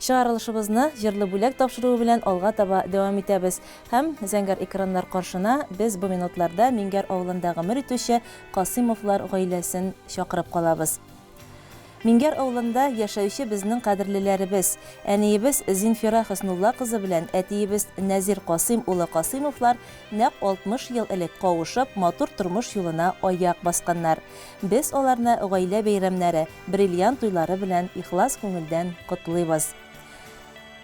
Чыгарылышыбызны җырлы бүләк тапшыруы белән алга таба дәвам итәбез. Һәм зәңгәр экраннар каршына без бу минутларда Миңгәр авылында гомер итүче Касыймовлар гаиләсен чакырып калабыз. Миңгәр авылында яшәүче безнең кадерлеләребез, әниебез Зинфира Хөснулла кызы белән әтиебез Нәзир Касыйм улы Касыймовлар нәкъ 60 ел элек кавышып, матур тормыш юлына аяк басканнар. Без аларны гаилә бәйрәмнәре, бриллиант туйлары белән ихлас күңелдән котлыйбыз.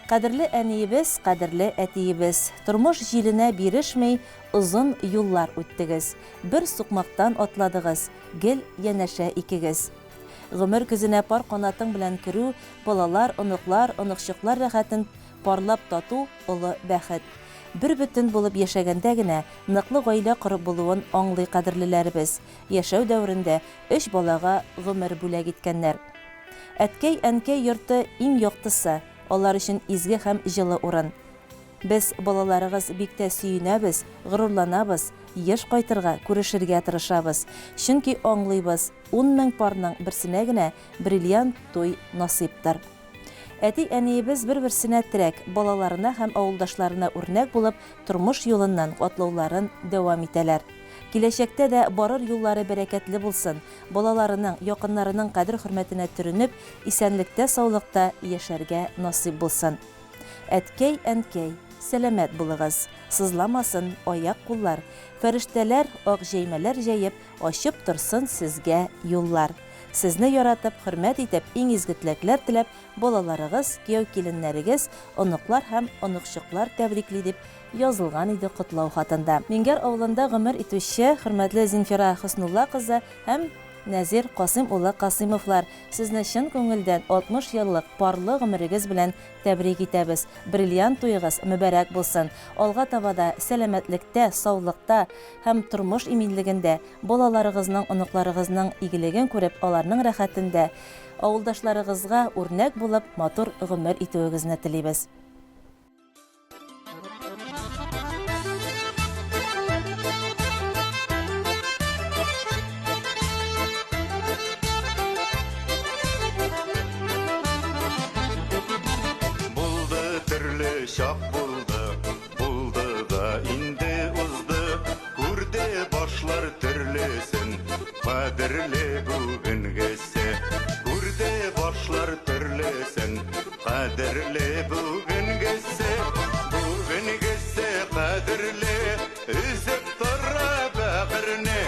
Кадерле әниебез, кадерле әтиебез, тормыш җиленә бирешми, озын юллар үттегез. Бер сукмактан атладыгыз, гел янәшә икегез. Гомер көзенә пар канатың белән керү, балалар, оныклар, оныкчыклар рәхәтен парлап тату, олы бәхет. Бербөтен булып яшәгәндә генә ныклы гаилә корып булуын аңлый кадерлеләребез. Яшәү дәверендә өч балага гомер бүләк иткәннәр. Әткәй-әнкәй йорты иң яктысы, алар өчен изге һәм җылы урын. Без, балаларыгыз, бик тә сөенәбез, горурланабыз, еш кайтырга, күрешергә тырышабыз. Чөнки аңлыйбыз, ун мең парның берсенә генә бриллиант туй насыйптыр. Әти-әниебез бер-берсенә терәк, балаларына һәм авылдашларына үрнәк булып, тормыш юлыннан атлауларын дәвам итәләр. Киләчәктә дә барыр юллары бәрәкәтле булсын, балаларының, якыннарының кадер-хөрмәтенә төренеп, исәнлектә-саулыкта яшәргә насыйп булсын. Әткәй, әнкәй, сәламәт булыгыз, сызламасын аяк-куллар, фәрештәләр ак җәймәләр җәеп, ачып торсын сезгә юллар. Сезне яратып, хөрмәт итеп, иң изге теләкләр теләп, балаларыгыз, кияү-киленнәрегез, оныклар һәм оныкчыклар тәбрикли, дип язылган иде котлау хатында. Миңгәр авылында гомер итүче хөрмәтле Зинфира Хөснулла кызы һәм Нәзир Касыйм улы Касыймовлар, сезне чын күңелдән 60 еллык парлы гомерегез белән тәбрик итәбез. Бриллиант туегыз мөбарәк булсын! Алга таба да сәламәтлектә, саулыкта һәм тормыш иминлегендә, балаларыгызның, оныкларыгызның игелеген күреп, аларның рәхәтендә, авылдашларыгызга үрнәк булып, матур гомер итүегезне телибез. Булды төрле чак булды, булды да инде узды. Күрде башлар төрлесен, кадерле бүгенгесе. Күрде башлар төрлесен, Кадерле бүгенгесе, бүгенгесе кадерле, өзеп тора бәгырьне.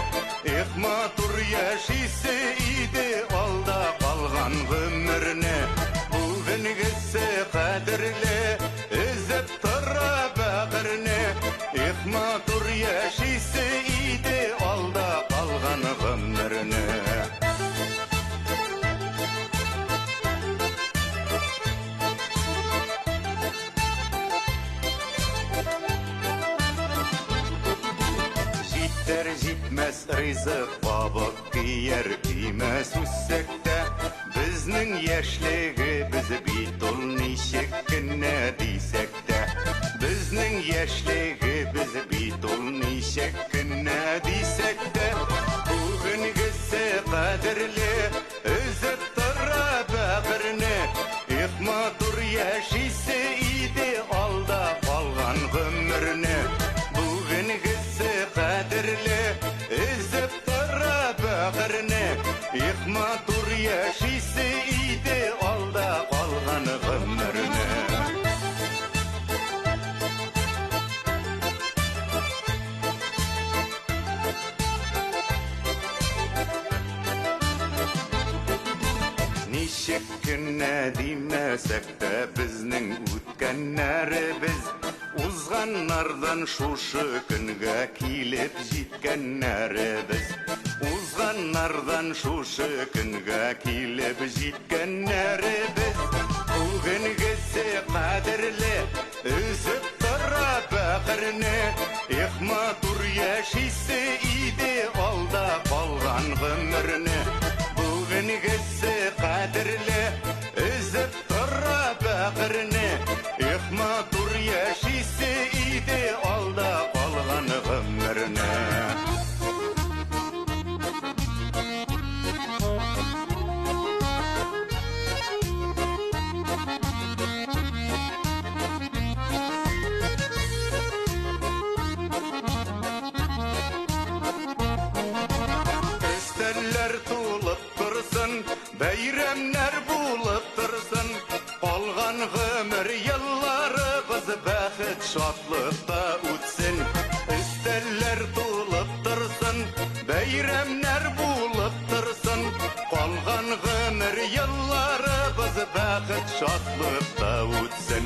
Эх, матур яшисе иде алда калган гомерне. Бүгенгесе кадерле, өзеп тора бәгырьне. Эх, матур яшисе иде алда калган гомерне. Җитәр җитмәс ризык кабык кияр кимәс үссәк тә, безнең яшьлегебез бит ул ничек кенә дисәк тә, безнең яшьлегебез бит ул ничек кенә дисәк тә, бүгенгесе кадерле. Өзеп тора бәгырьне, Эх, матур яшисе иде алда калган гомерне. Бүгенгесе кадерле, Өзеп тора бәгырьне, Эх, матур яшисе иде алда калган гомерне. Ничек кенә димәсәк тә безнең үткәннәребез, узганнардан шушы көнгә килеп җиткәннәребез. Узганнардан шушы көнгә килеп җиткәннәребез. Бүгенгесе кадерле, Өзеп тора бәгырьне, Эх, матур яшисе иде алда калган гомерне. Бүгенгесе кадерле, Өзеп тора бәгырьне, Эх, матур яшисе иде алда калган гомерне. бәхет шатлыкта үтсен.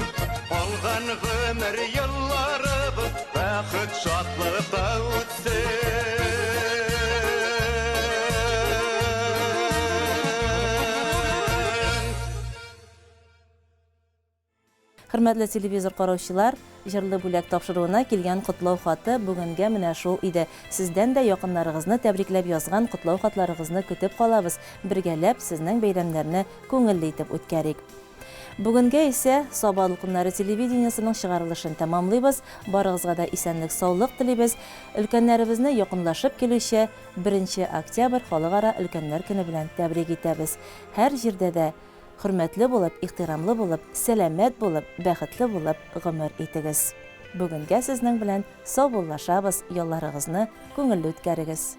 Калган гомер елларыбыз бәхет шатлыкта үтсен. Хөрмәтле телевизор караучылар, Җырлы бүләк тапшыруына килгән котлау хаты бүгенгә менә шул иде. Сездән дә якыннарыгызны тәбрикләп язган котлау хатларыгызны көтеп калабыз. Бергәләп сезнең бәйрәмнәрне күңелле итеп үткәрик. Бүгенгә исә Саба дулкыннары телевидениесының чыгарылышын тәмамлыйбыз. Барыгызга да исәнлек-саулык телибез. Өлкәннәребезне якынлашып килүче беренче октябрь Халыкара өлкәннәр көне белән тәбрик итәбез. Һәр җирдә дә хөрмәтле булып, ихтирамлы булып, сәламәт булып, бәхетле булып гомер итегез. Бүгенгә сезнең белән саубуллашабыз, ялларыгызны күңелле үткәрегез.